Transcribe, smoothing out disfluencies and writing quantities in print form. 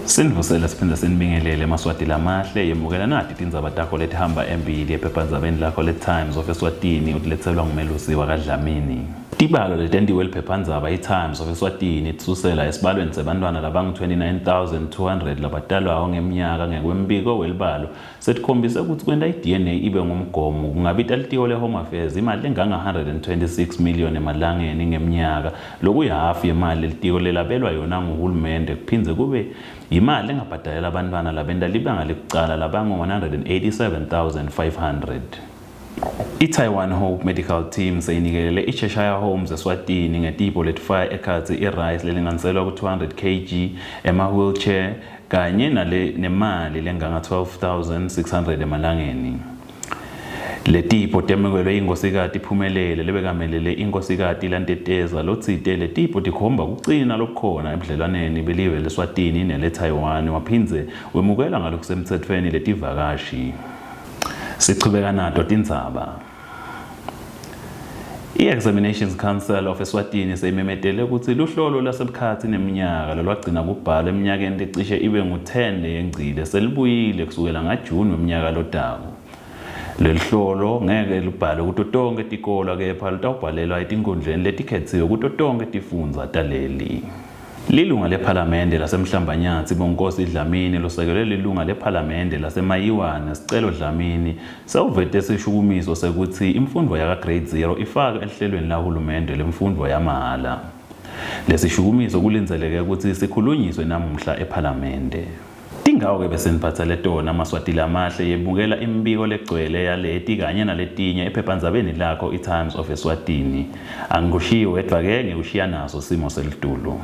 Sinivusele siphinde sinibingelele emaSwati lamahle. Yemukela nati tindzaba takho letihamba embili ephephandzabeni lakho le-Times of Eswatini, utiletselwa nguMelusi wakaDlamini. Tibalo letentiwe liphephandzaba i-Times of Eswatini tisusela esibalweni sebantfwana labangu-29,200 labatalwako ngemnyaka ngekwembiko welibalo setikhombise kutsi kwenta i-DNA ibe ngumgomo kungabita litiko le-Home Affairs imali lenganga-126 million emalangeni ngemnyaka, lokuyihhafu yemali lelitiko lelabelwa yona nguhulumende, kuphindze kube yimali lengabhadalela bantfwana labenta libanga lekucala labangu-187,500. I-Taiwan Hope Medical Team seyinikelele i-Cheshire Homes eSwatini ngetipho letifaka ekhatsi i-rice lelinganiselwa ku-200 kg, ema-wheelchair kanye nale nemali lenganga-12,600 emalangeni. Letipho temukelwe inkhosikati Iphumelele lebekamelele inkhosikati LaNteteza lotsite letipho tikhomba kucina lokukhona ebudlelwaneni belive leSwatini nele-Taiwan, waphindze wemukelwa ngalokusemtsetfweni letivakashi. Sichubeka nato tindzaba. I-Examinations Council of Eswatini seyimemetele kutsi luhlolo lwasemkhatsi neminyaka lolwagcina kubhalwa eminyakeni lecishe ibe ngu-10 leyengcile selibuyile kusukela ngaJuni wemnyaka lotako. Loluhlolo ngeke lubhalwe kuto tonkhe tikolwa kepha lutawubhalelwa etinkundleni letikhetsiwe kuto tonkhe tifundza taleli. Lilunga lePhalamende laseMhlambanyatsi Bonkosi Dlamini losekelwe lilunga lePhalamende laseMayiwane Sicelo Dlamini sewuvete sishukumiso sekutsi imfundvo yaka-Grade Zero ifakwe ehlelweni lahulumende lemfundvo yamahhala. Lesishukumiso kulindzeleke kutsi sikhulunyiswe namuhla ePhalamende. Tingawo-ke beseniphatsele tona maSwati lamahle, yemukela imibiko legcwele yaleti kanye naletinye ephephandzabeni lakho i-Times of Eswatini. Angikushiyi wedvwa-ke, ngikushiya naso simo selitulu.